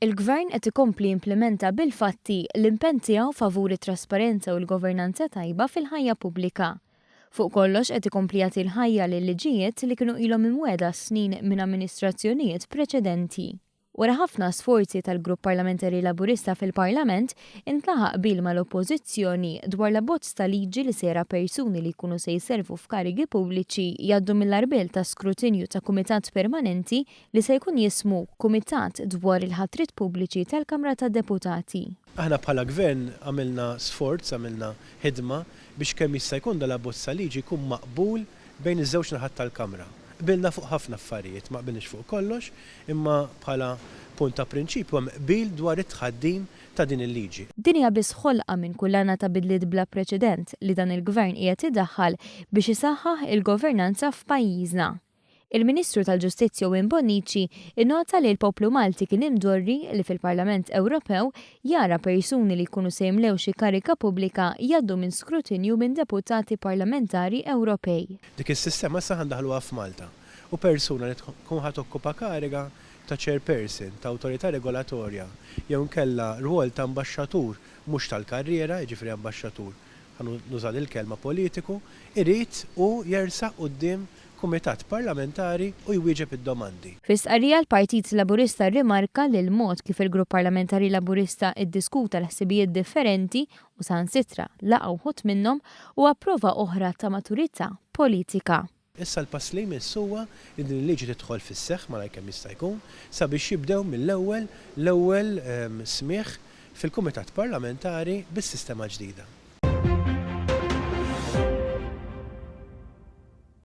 Il-Gvern qed ikompli jimplimenta bil-fatti l-impenn tiegħu favur it-trasparenza u l-governanza tajba fil-ħajja pubblika. Fuq kollox qed ikompli jagħti l-ħajja lil liġijiet li kienu ilhom imwiegħda snin minn amministrazzjonijiet preċedenti. Wara ħafna sforzi tal-Grupp Parlamentari Laburista fil-Parlament, intlaħaq qbil mal-Oppożizzjoni dwar l-abbozz ta' liġi li se jara persuni li jkunu se jservu f'karigi pubbliċi jgħaddu mill-għarbiel ta' skrutinju ta' kumitat permanenti li se jkun jismu Kumitat dwar il-Ħatriet Pubbliċi tal-Kamra tad-Deputati. Aħna bħala Gvern għamilna sforz, għamilna ħidma biex kemm jista' jkun dal-abbozz ta' liġi jkun maqbul bejn iż-żewġ naħat tal-Kamra. Qbilna fuq ħafna affarijiet, ma qbilniex fuq kollox, imma bħala punt ta' prinċipju hemm qbil dwar it-tħaddim ta' din il-liġi. Din hija biss ħolqa minn kullana ta' bidliet bla preċedent li dan il-Gvern qiegħed idaħħal biex isaħħaħ il-governanza f'pajjiżna. Il-Ministru tal-Ġustizzja Owen Bonnici innota li l-poplu Malti kien imdorri li fil-Parlament Ewropew jara persuni li jkunu se jimlew xi karika pubblika jgħaddu minn skrutinju minn deputati parlamentari Ewropej. Dik is-sistema issa ħa ndaħħluha f'Malta u persuna li tkun ħa tokkupa kariga ta' chairperson ta' awtorità regolatorja jew inkella rwol ta' ambaxxatur mhux tal-karriera, jiġifieri ambaxxatur, ħa nuża dil-kelma, politiku, irid hu jersaq quddiem kumitat parlamentari u jwieġeb id-domandi. Fi stqarrija l-Partit Laburista rrimarka li l-mod kif il-Grupp Parlamentari Laburista iddiskuta l-ħsibijiet differenti u saħansitra laqa' wħud minnhom huwa prova oħra ta' maturità politika. Issa l-pass li jmiss huwa li din il-liġi tidħol fis-seħħ malajr kemm jista' jkun sabiex jibdew mill-ewwel l-ewwel smigħ fil-kumitat parlamentari bis-sistema l-ġdida.